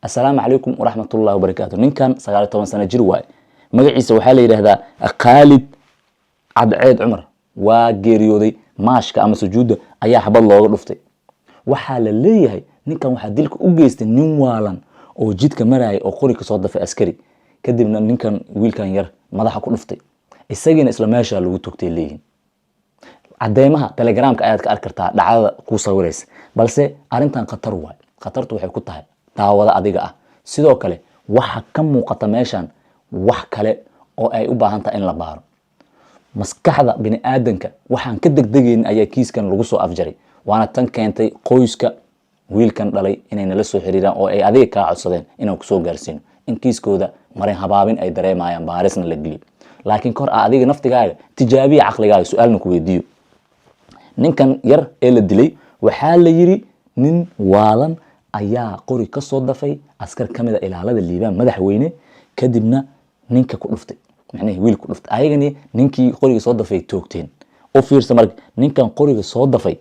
Assalaamu calaykum waraxmatullahi wabarakaatu. Ninkan 19 sano jir waaye. Magaciisa waxaa la yidhahdaa Khaalid Cadceed Cumar. Waa geeriyooday. Maashka ama sujuudda ayaa xabad looga dhuftay. Waxaa la leeyahay ninkan waxaa dilka u geystay nin waalan oo jidka maraya oo qori kasoo dafay askari, kadibna ninkan wiilkan yar madaxa ku dhuftay, isagiina isla meesha lagu togtay leeyihin. Cadeymaha Telegramka ayaad ka arki kartaa dhacdada ku sawiraysa. Balse arrintan khatar waay. Khatartu waxay ku tahay daawada adiga ah. Sidoo kale waxa ka muuqata meeshan wax kale oo ay u baahan tahay in la baaro maskaxda bini aadanka. Waxaan ka degdegaynin ayaa kiiskan lagu soo afjaray, waana tan keentay qoyska wiilkan dhalay inay nala soo xiriiraan oo ay adiga kaa codsadeen inaan kusoo gaarsiino in kiiskooda marin habaabin ay dareemayaan, baarisna la geliyo. Laakiin kor a adiga naftigaaga tijaabiya, caqligaaga su-aalna ku weydiiyo. Ninkan yar ee la dilay waxaa la yiri nin waalan ayaa qori ka soo dafay askar ka mid a ilaalada Liibaan Madaxweyne, kadibna ninka ku dhuftay, macnihii wiil ku dhuftay. Ayagani ninkii qoriga soo dafay toogteen. U fiirsa marka, ninkan qoriga soo dafay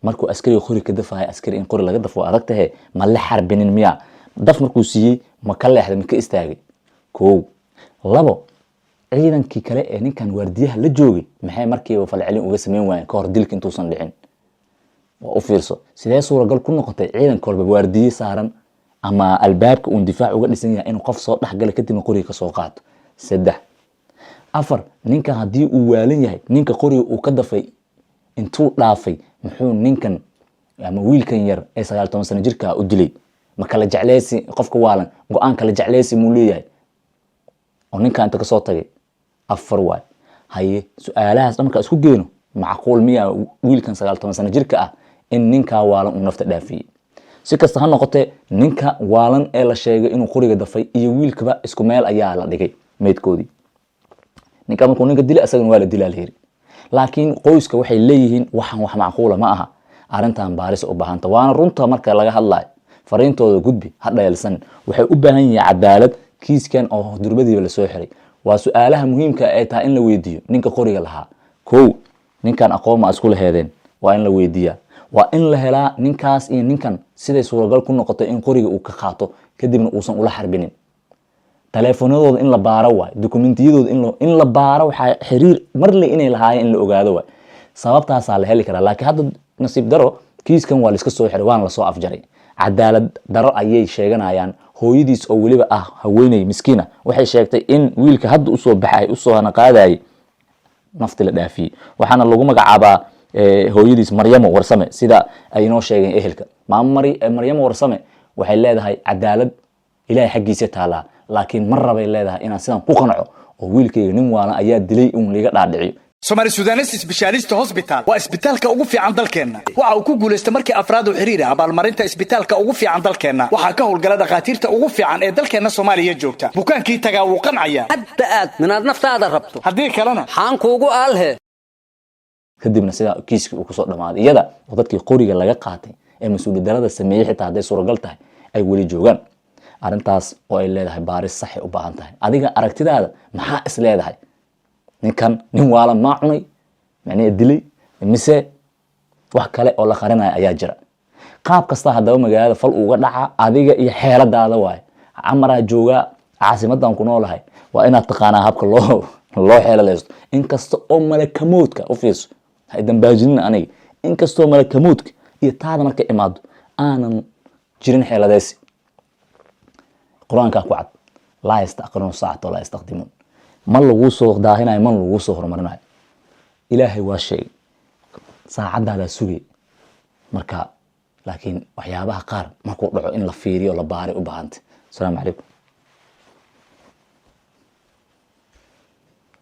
markuu askariga qori ka dafaya, askari in qori laga dafo waa adag tahe, ma la xarbinin miya? Daf markuu siiyey ma ka leexday, ma ka istaagay? Kow, labo, ciidankii kale ee ninkan waardiyaha la joogay maxay markiiba falcelin uga sameyn waayeen ka hor dilka intuusan dhicin? Waa u fiirso, sidee suuragal ku noqotay ciidanka walba waardiye saaran ama albaabka uun difaac uga dhisan yahay inuu qof soo dhexgala, kadibna qoriga kasoo qaato? Saddex, afar, ninkan haddii uu waalan yahay, ninka qoriga uu ka dafay intuu dhaafay, muxuu ninkan ama wiilkan yar ee 19 sano jirka u dilay? Ma kala jecleysi? Qofka waalan go-aan kala jecleysi muu leeyahay oo ninkan inta kasoo tagay? Afar waay. Haye, su-aalahaas dhan markaa isku geeno, macquul miyaa wiilkan 19 sano jirka ah in ninkaa waalan uu nafta dhaafiyey? Si kasta ha noqotee, ninka waalan ee la sheegay inuu qoriga dafay iyo wiilkaba isku meel ayaa la dhigay meydkoodii. Ninka markuu ninka dilay, asagana waa la dilaa la yiri. Laakiin qoyska waxay leeyihiin waxaan wax macquula ma aha, arrintan baaris u baahanta. Waana runta marka laga hadlayo. Fariintooda gudbi, ha dhayalsanin. Waxay u baahan yihiin cadaalad kiiskan oo durbadiiba lasoo xiray. Waa su-aalaha muhiimka ay tahay in la weydiiyo ninka qoriga lahaa. Kow, ninkan aqoon ma isku laheedeen? Waa in la weydiiyaa. Waa in la helaa ninkaas iyo ninkan siday suuragal ku noqotay in qoriga uu ka qaato, kadibna uusan ula xarbinin. Taleefanadooda in la baaro waay, dokumentiyadooda in la baaro, waxaa xiriir marle inay lahaayeen in la ogaado waay. Sababtaasaa la heli karaa. Laakiin hadda nasiib daro kiiskan waa laiska soo xiray, waana lasoo afjaray. Cadaalad daro ayay sheeganayaan. Hooyadiis oo weliba ah haweeney miskiina waxay sheegtay in wiilka hadda usoo baxay, usoo hanaqaadayay, nafti la dhaafiyey. Waxaana lagu magacaabaa hooyadiis Maryamo Warsame, sida ay inoo sheegeen ehelka. Maamo Maryamo Warsame waxay leedahay cadaalad Ilahay xaggiisa taalaa, laakiin mar rabay leedahay inaan sidan ku qanco oo wiilkayga nin waalan ayaa dilay uun liiga dhaadhiciyo. Somali Sudanese Specialist Hospital waa isbitaalka ugu fiican dalkeenna. Waxa uu ku guulaystay markii afraad oo xiriir ah abaalmarinta isbitaalka ugu fiican dalkeenna. Waxaa ka howlgala dhakhaatiirta ugu fiican ee dalkeenna Soomaaliya joogta. Bukaankii tagaa wuu qancaya. Hadda aad minaad naftaada rabto. Haddii kalena xaan kuugu aalhe. Kadibna sidaa kiiskii uu kusoo dhamaaday, iyada oo dadkii qoriga laga qaatay ee mas-uuliyad darada sameeyey, xitaa hadday suuragal tahay, ay weli joogaan. Arrintaas oo ay leedahay baaris saxay u baahan tahay. Adiga aragtidaada maxaa is leedahay? Ninkan nin waalan maa cunay, macnaha dilay, mise wax kale oo la qarinaya ayaa jira? Qaab kasta haddaba magaalada fal uga dhaca, adiga iyo xeeladaada waaye. Camaraa joogaa, caasimadan ku noolahay, waa inaad taqaanaa habka loo xeeladaysto. Inkasta oo malakamoodka u fiirso, ha dambaajinin aniga, inkastoo malakamoodka iyo taada markay imaado aanan jirin xeeladaysi. Qur-aankaa ku cad: laa yastaakiruuna saacata walaa yastaqdimuun. Ma laguu soo daahinayo, ma laguu soo horumarinayo. Ilaahay waa sheegay, saacadaadaa sugay marka. Laakiin waxyaabaha qaar markuu dhaco in la fiiriyo, la baaray u baahantay. Asalaamu calaykum.